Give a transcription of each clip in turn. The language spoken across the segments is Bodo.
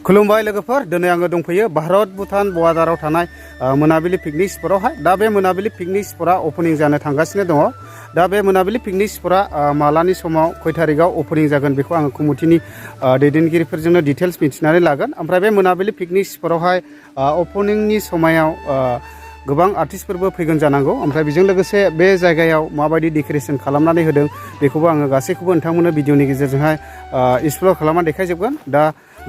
खुलुमबाय लोगोफोर दिनै आङो दंफैयो भारत भुटान बर्डाराव थानाय मोनाबिलि पिकनिक स्पटआवहाय दा बे मोनाबिलि पिकनिक स्पटआ ओपनिं जानो थांगासिनो दङ दा बे मोनाबिलि पिकनिक स्पटआ मालानि समाव खय तारिखआव ओपनिं जागोन बेखौ आङो कमिटिनि दैदेनगिरिफोरजोंनो डिटेल्स मिथिनानै लागोन ओमफ्राय बे मोनाबिलि पिकनिक स्पटआवहाय ओपनिंनि समायाव गोबां आर्टिस्टफोरबो फैगोन जानांगौ ओमफ्राय बेजों लोगोसे बे जायगायाव माबायदि डेक'रेशन खालामनानै होदों बेखौबो आङो गासैखौबो नोंथांमोननो भिडिअनि गेजेरजोंहाय एक्सप्लर खालामनानै देखायजोबगोन दा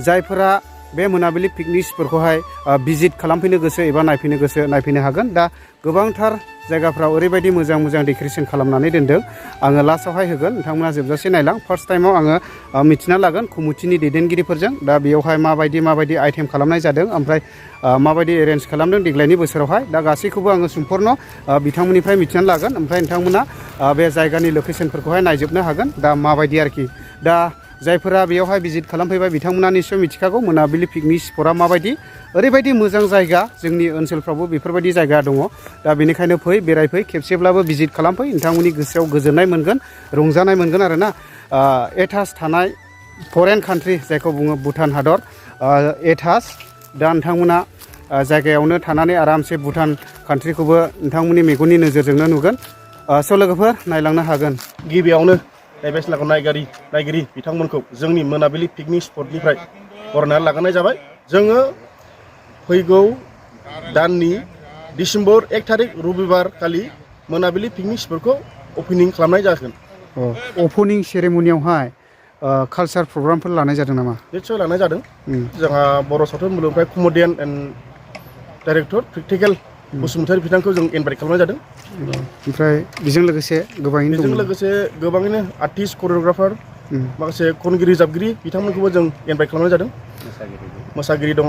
जायफोरा बे मोनाबिलि पिकनिक स्पटखौहाय भिजिट खालामफैनो गोसो एबा नायफैनो गोसो नायफैनो हागोन दा गोबांथार जायगाफ्राव ओरैबायदि मोजां मोजां डेक'रेशन खालामनानै दोनदों आङो लास्टआवहाय होगोन नोंथांमोना जोबजासे नायलां फार्स्ट टाइमाव आङो मिथिना लागोन कमिटिनि दैदेनगिरिफोरजों दा बेयावहाय माबायदि आइटेम खालामनाय जादों ओमफ्राय माबायदि एरेन्ज खालामदों देग्लायनि बोसोरावहाय दा गासैखौबो आङो सम्पुर्ण बिथांमोननिफ्राय मिथिना लागोन ओमफ्राय नोंथांमोना बे जायगानि लकेशनफोरखौहाय नायजोबनो हागोन दा माबायदि आरोखि दा जायफोरा बेयावहाय भिजिट खालामफैबाय बिथांमोना निश्चय मिथिखागौ मोनाबिलि पिकनिक स्पटआ माबायदि ओरैबायदि मोजां जायगा जोंनि ओनसोलफ्रावबो बेफोरबायदि जायगा दङ दा बेनिखायनो फै बेरायफै खेबसेब्लाबो भिजिट खालामफै नोंथांमोननि गोसोआव गोजोननाय मोनगोन रंजानाय मोनगोन आरोना एटाच थानाय फरेन कान्ट्रि जायखौ बुङो भुटान हादर एटाच दा नोंथांमोना जायगायावनो थानानै आरामसे भुटान कान्ट्रिखौबो नोंथांमोननि मेगननि नोजोरजोंनो नुगोन स' लोगोफोर नायलांनो हागोन गिबियावनो बेसेलाखौ नायगिरि बिथांमोनखौ जोंनि मोनाबिलि पिकनिक स्पटनिफ्राय बरायनानै लागायनाय जाबाय जोङो फैगौ दाननि डिसेम्बर 1 तारिख रबिबार खालि मोनाबिलि पिकनिक स्पटखौ ओपनिं खालामनाय जागोन ओपनिं सेरेमनियावहाय कालचार प्रग्रामफोर लानाय जादों नामा निस्सय लानाय जादों जोंहा बर' सावथुन मुलुगनिफ्राय comedian and director Practical Basumatary बिथांखौ जों इनभाइट खालामनाय जादों ओमफ्राय बेजों लोगोसे गोबाङैनो आर्टिस्ट करिय'ग्राफार माखासे खनगिरि रोजाबगिरि बिथांमोनखौबो जों इनभाइट खालामनाय जादों मोसागिरि दङ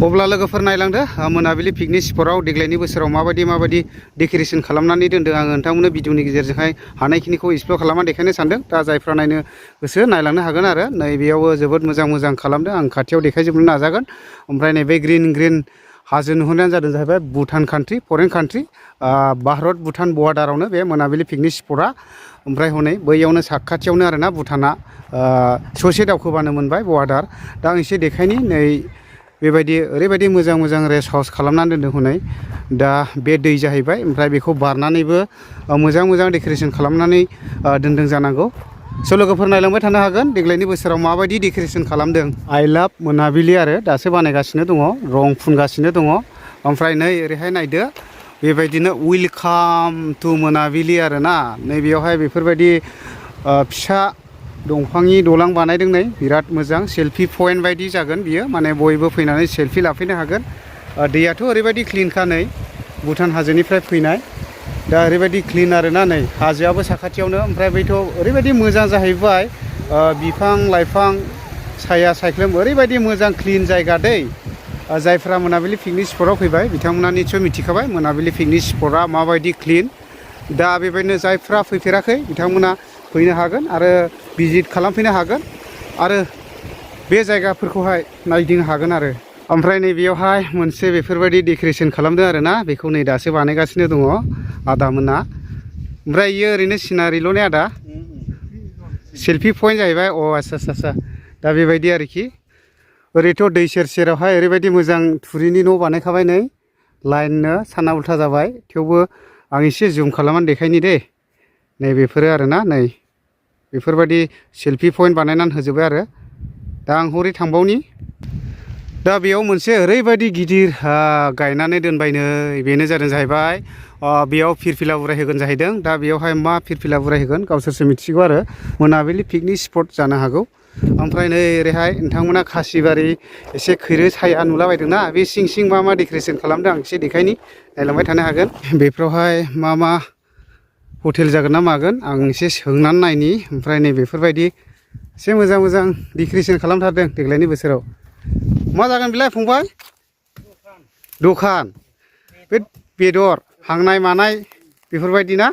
अब्ला लोगोफोर नायलांदो मोनाबिलि पिकनिक स्पटआव देग्लायनि बोसोराव माबायदि डेक'रेशन खालामनानै दोनदों आङो नोंथांमोननो भिडिअनि गेजेरजोंहाय हानायखिनिखौ एक्सप्लर खालामनानै देखायनो सानदों दा जायफ्रा नायनो गोसो नायलांनो हागोन आरो नैबेयावबो जोबोद मोजां खालामदों आं खाथियाव देखायजोबनो नाजागोन ओमफ्राय नैबे ग्रिन हाजो नुहुरनायानो जादों जाहैबाय Bhutan country foreign country Bharat Bhutan बर्डारावनो बे मोनाबिलि पिकनिक स्पटआ ओमफ्राय हनै बैयावनो साखाथियावनो आरोना भुटाना ससे दावखोबानो मोनबाय बर्डार दा आं एसे देखायनि नै बेबायदि ओरैबायदि मोजां रेस्ट हाउस खालामनानै दोनदों हनै दा बे दै जाहैबाय ओमफ्राय बेखौ बारनानैबो मोजां डेक'रेशन खालामनानै दोनदों जानांगौ स' लोगोफोर नायलांबाय थानो हागोन देग्लायनि बोसोराव माबायदि डेक'रेशन खालामदों आइ लाभ मोनाबिलि आरो दासो बानायगासिनो दङ रं फुनगासिनो दङ ओमफ्राय नै ओरैहाय नायदो बेबायदिनो वेलकाम टु मोनाबिलि आरोना नैबेयावहाय बेफोरबायदि फिसा दंफांनि दलां बानायदों नै बिराद मोजां सेल्फि पइन्ट बायदि जागोन बियो माने बयबो फैनानै सेल्फि लाफैनो हागोन दैयाथ' ओरैबायदि क्लिनखा नै भुटान हाजोनिफ्राय फैनाय दा ओरैबायदि क्लिन आरोना नै हाजोआबो साखाथियावनो ओमफ्राय बैथ' ओरैबायदि मोजां जाहैबाय बिफां लाइफां साया सायख्लुम ओरैबायदि मोजां क्लिन जायगा दै जायफ्रा मोनाबिलि पिकनिक स्पटआव फैबाय बिथांमोना निस्सय मिथिखाबाय मोनाबिलि पिकनिक स्पटआ माबायदि क्लिन दा बेबायदिनो जायफ्रा फैफेराखै बिथांमोना फैनो हागोन आरो भिजिट खालामफैनो हागोन आरो बे जायगाफोरखौहाय नायदिंनो हागोन आरो ओमफ्राय नैबेयावहाय मोनसे बेफोरबायदि डेक'रेशन खालामदों आरोना बेखौ नै दासो बानायगासिनो दङ आदामोना ओमफ्राय इयो ओरैनो सिनारिल' ने आदा सेल्फि पइन्ट जाहैबाय आच्छा दा बेबायदि आरोखि ओरैथ' दै सेरावहाय ओरैबायदि मोजां थुरिनि न' बानायखाबाय नै लाइननो साना उल्था जाबाय थेवबो आं एसे जुम खालामनानै देखायनि दे नै बेफोरो आरोना नै बेफोरबायदि सेल्फि पइन्ट बानायनानै होजोब्बाय आरो दा आं हरै थांबावनि दा बेयाव मोनसे ओरैबायदि गिदिर गायनानै दोनबाय नै बेनो जादों जाहैबाय बेयाव फिरफिला उरायहोगोन जाहैदों दा बेयावहाय मा फिरफिला उरायहोगोन गावसोरसो मिथिगौ आरो मोनाबिलि पिकनिक स्पट जानो हागौ ओमफ्राय नै ओरैहाय नोंथांमोना खासिबारि एसे खैरो साया नुलाबायदोंना बे सिं मा डेक'रेशन खालामदों आं एसे देखायनि नायलांबाय थानो हागोन बेफोरावहाय मा हटेल जागोन ना मागोन आं एसे सोंनानै नायनि ओमफ्राय नै बेफोरबायदि एसे मोजां डेक'रेशन खालामथारदों देग्लायनि बोसोराव मा जागोन बेलाय फंबाय दखान बे बेदर हांनाय मानाय बेफोरबायदि ना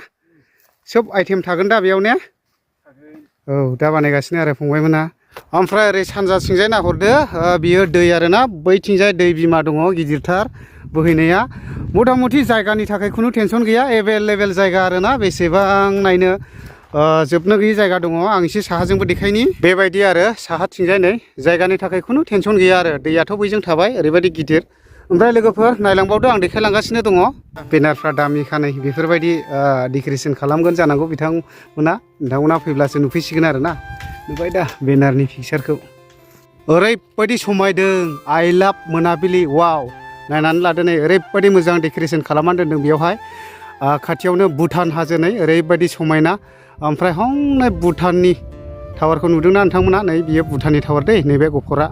सोब आइटेम थागोन दा बेयाव ने औ दा बानायगासिनो आरो फंबायमोना ओमफ्राय ओरै सानजाथिंजाय नाहरदो बियो दै आरोना बैथिंजाय दै बिमा दङ गिदिरथार बोहैनाया मथा मथि जायगानि थाखाय खुनु टेनसन गैया एभेलेबेल जायगा आरोना बेसेबां नायनो जोबनो गैयै जायगा दङ आं एसे साहाजोंबो देखायनि बेबायदि आरो साहाथिंजाय नै जायगानि थाखाय खुनु टेनसन गैया आरो दैयाथ' बैजों थाबाय ओरैबायदि गिदिर ओमफ्राय लोगोफोर नायलांबावदो आं देखायलांगासिनो दङ बेनारफ्रा दामिखा नै बेफोरबायदि डेक'रेसन खालामगोन जानांगौ बिथांमोना फैब्लासो नुफैसिगोन आरो ना नुबाय दा बेनारनि पिकचारखौ ओरैबायदि समायदों आइ लाभ मोनाबिलि वाव नायनानै लादो नै ओरैबायदि मोजां डेक'रेसन खालामनानै दोनदों बेयावहाय खाथियावनो भुटान हाजो नै ओरैबायदि समायना ओमफ्राय हनै भुटाननि टावारखौ नुदोंना नोंथांमोना नै बियो भुटाननि टावार दै नैबे गफरा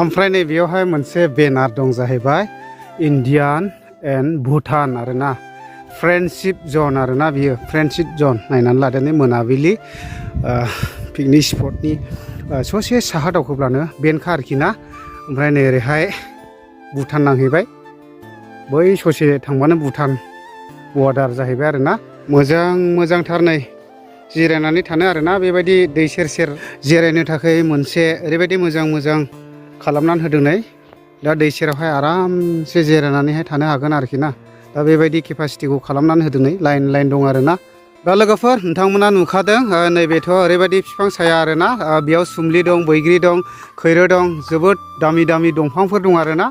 ओमफ्राय नै बेयावहाय मोनसे बेनार दं जाहैबाय इण्डियान एन्ड भुटान आरोना फ्रेन्डशिप जन आरोना बियो फ्रेन्डशिप जन नायनानै लादो नै मोनाबिलि पिकनिक स्पटनि ससे साहा दावखोब्लानो बेनखा आरोखि ना ओमफ्राय नै ओरैहाय भुटान नांहैबाय बै ससे थांबानो भुटान बर्डार जाहैबाय आरोना मोजांथार नै जिरायनानै थानो आरोना बेबायदि दै सेर सेर जिरायनो थाखाय मोनसे ओरैबायदि मोजां खालामनानै होदों नै दा दै सेरावहाय आरामसे जिरायनानैहाय थानो हागोन आरोखि ना दा बेबायदि केपासिटिखौ खालामनानै होदों नै लाइन दं आरोना दा लोगोफोर नोंथांमोना नुखादों नैबेथ' ओरैबायदि बिफां साया आरोना बेयाव सुम्लि दं बैग्रि दं खैरो दं जोबोद दामि दंफांफोर दं आरोना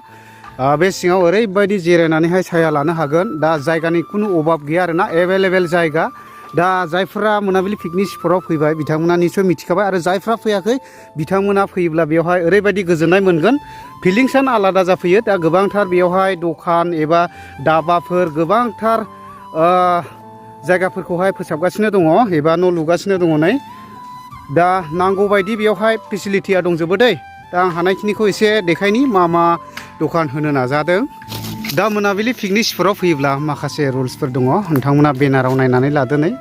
बे सिङाव ओरैबायदि जिरायनानैहाय साया लानो हागोन दा जायगानि खुनु अभाब गैया आरोना एभेलेबेल जायगा दा जायफोरा मोनाबिलि पिकनिक स्पटआव फैबाय बिथांमोना निसय मिथिखाबाय आरो जायफ्रा फैयाखै बिथांमोना फैयोब्ला बेवहाय ओरैबायदि गोजोननाय मोनगोन फिलिंसानो आलादा जाफैयो दा गोबांथार बेवहाय दखान एबा दाबाफोर गोबांथार जायगाफोरखौहाय फोसाबगासिनो दङ एबा न' लुगासिनो दङ नै दा नांगौबायदि बेवहाय फेसिलिटिया दंजोबो दै दा आं हानायखिनिखौ एसे देखायनि मा दखान होनो नाजादों दा मोनाबिलि पिकनिक स्पटआव फैयोब्ला माखासे रुल्सफोर दङ नोंथांमोना बेनाराव नायनानै लादो नै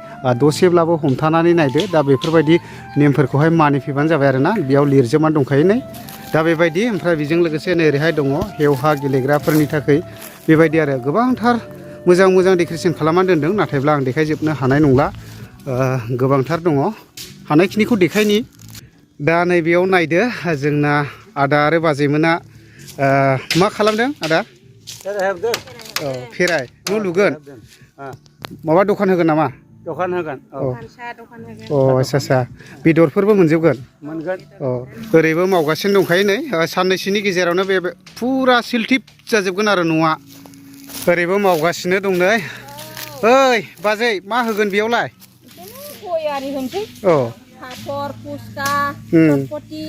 दसेब्लाबो हमथानानै नायदो दा बेफोरबायदि नेमफोरखौहाय मानिफैबानो जाबाय आरोना बेयाव लिरजोबनानै दंखायो नै दा बेबायदि ओमफ्राय बेजों लोगोसे नै ओरैहाय दङ हेवहा गेलेग्राफोरनि थाखाय बेबायदि आरो गोबांथार मोजां डेक'रेसन खालामनानै दोनदों नाथायब्ला आं देखायजोबनो हानाय नंला गोबांथार दङ हानायखिनिखौ देखायनि दा नैबेयाव नायदो जोंना आदा आरो बाजैमोना मा खालामदों आदा औ फेराय न' लुगोन माबा दखान होगोन नामा दखान होगोन आच्छा बेदरफोरबो मोनजोबगोन ओरैबो मावगासिनो दंखायो नै साननैसोनि गेजेरावनो बे फुरा सिलथिप जाजोबगोन आरो न'आ ओरैबो मावगासिनो दं नै ओइ बाजै मा होगोन बेयावलाय गय आरि होनसै पापर फुसका चटपटि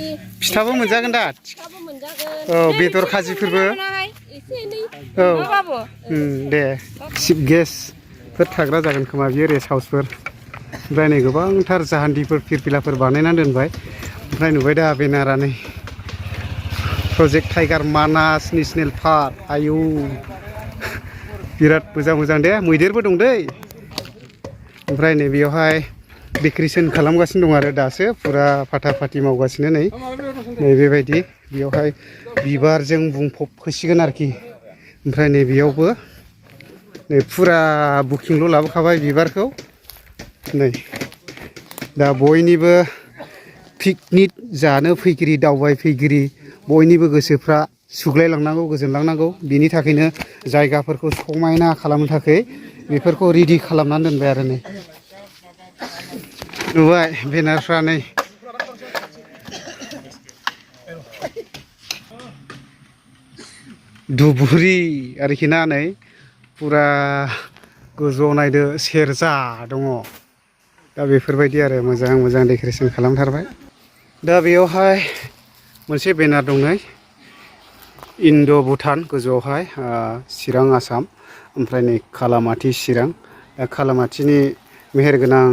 फिथाबो मोनजागोन दा फिथाबो मोनजागोन बेदर खाजिफोरबो एसे एनै दे चिफ गेस्टफोर थाग्रा जागोन खोमा बियो रेस्ट हाउसफोर ओमफ्राय नै गोबांथार जाहान्दिफोर फिरफिलाफोर बानायनानै दोनबाय ओमफ्राय नुबाय दा बेनारा नै प्रजेक्ट टाइगार मानास नेसनेल पार्क आयौ बिराद मोजां दे मैदेरबो दं दै ओमफ्राय नै बेयावहाय डेक'रेसन खालामगासिनो दं आरो दासो फुरा फाटाफाटि मावगासिनो नै बेबायदि बेयावहाय बिबारजों बुंफबहोसिगोन आरोखि ओमफ्राय नै बेयावबो नै फुरा बुकिंल' लाबोखाबाय बिबारखौ नै दा बयनिबो पिकनिक जानो फैगिरि दावबायफैगिरि बयनिबो गोसोफ्रा सुग्लायलांनांगौ गोजोनलांनांगौ बिनि थाखायनो जायगाफोरखौ समायना खालामनो थाखाय बेफोरखौ रेडि खालामनानै दोनबाय आरो नै नुबाय बेनारफ्रा नै धुबुरि आरोखि ना नै फुरा गोजौआव नायदो सेरजा दङ दा बेफोरबायदि आरो मोजां डेक'रेसन खालामथारबाय दा बेयावहाय मोनसे बेनार दं नै इन्ड' भुटान गोजौआवहाय चिरां आसाम ओमफ्राय नै खालामाथि चिरां दा खालामाथिनि मेहेरगोनां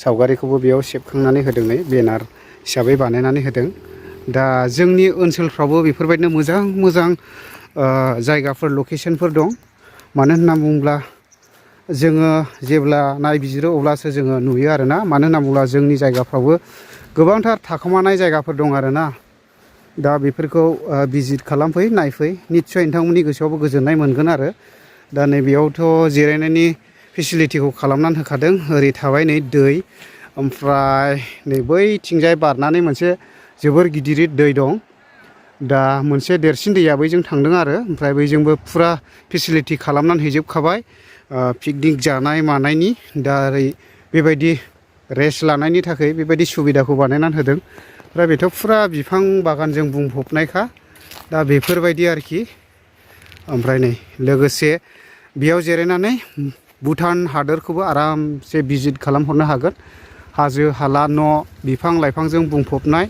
सावगारिखौबो बेयाव सेबखांनानै होदों नै बेनार हिसाबै बानायनानै होदों दा जोंनि ओनसोलफ्रावबो बेफोरबायदिनो मोजां जायगाफोर लकेसनफोर दं मानो होनना बुङोब्ला जोङो जेब्ला नायबिजिरो अब्लासो जोङो नुयो आरोना मानो होनना बुङोब्ला जोंनि जायगाफ्रावबो गोबांथार थाखोमानाय जायगाफोर दं आरोना दा बेफोरखौ भिजिट खालामफै नायफै निस्सय नोंथांमोननि गोसोआवबो गोजोननाय मोनगोन आरो दा नैबेयावथ' जिरायनायनि फेसिलिटिखौ खालामनानै होखादों ओरै थाबाय नै दै ओमफ्राय नै बैथिंजाय बारनानै मोनसे जोबोर गिदिर दै दं दा मोनसे देरसिन दैया बैजों थांदों आरो ओमफ्राय बैजोंबो फुरा फेसिलिटि खालामनानै हैजोबखाबाय पिकनिक जानाय मानायनि दा ओरै बेबायदि रेस्ट लानायनि थाखाय बेबायदि सुबिदाखौ बानायनानै होदों ओमफ्राय बेथ' फुरा बिफां बागानजों बुंफबनायखा दा बेफोरबायदि आरोखि ओमफ्राय नै लोगोसे बेयाव जिरायनानै भुटान हादोरखौबो आरामसे भिजिट खालामहरनो हागोन हाजो हाला न' बिफां लाइफांजों बुंफबनाय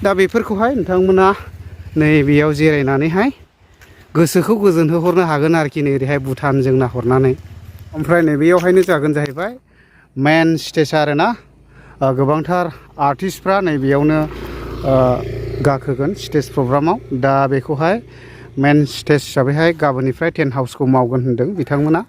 दा बेफोरखौहाय नोंथांमोना नै बेयाव जिरायनानैहाय गोसोखौ गोजोन होहरनो हागोन आरोखि नै ओरैहाय भुटानजों नाहरनानै ओमफ्राय नै बेयावहायनो जागोन जाहैबाय मेन स्टेज आरोना गोबांथार आर्टिस्टफ्रा नै बेयावनो गाखोगोन स्टेज प्रग्रामाव दा बेखौहाय मेन स्टेज हिसाबैहाय गाबोननिफ्राय टेन्ट हाउसखौ मावगोन होनदों बिथांमोना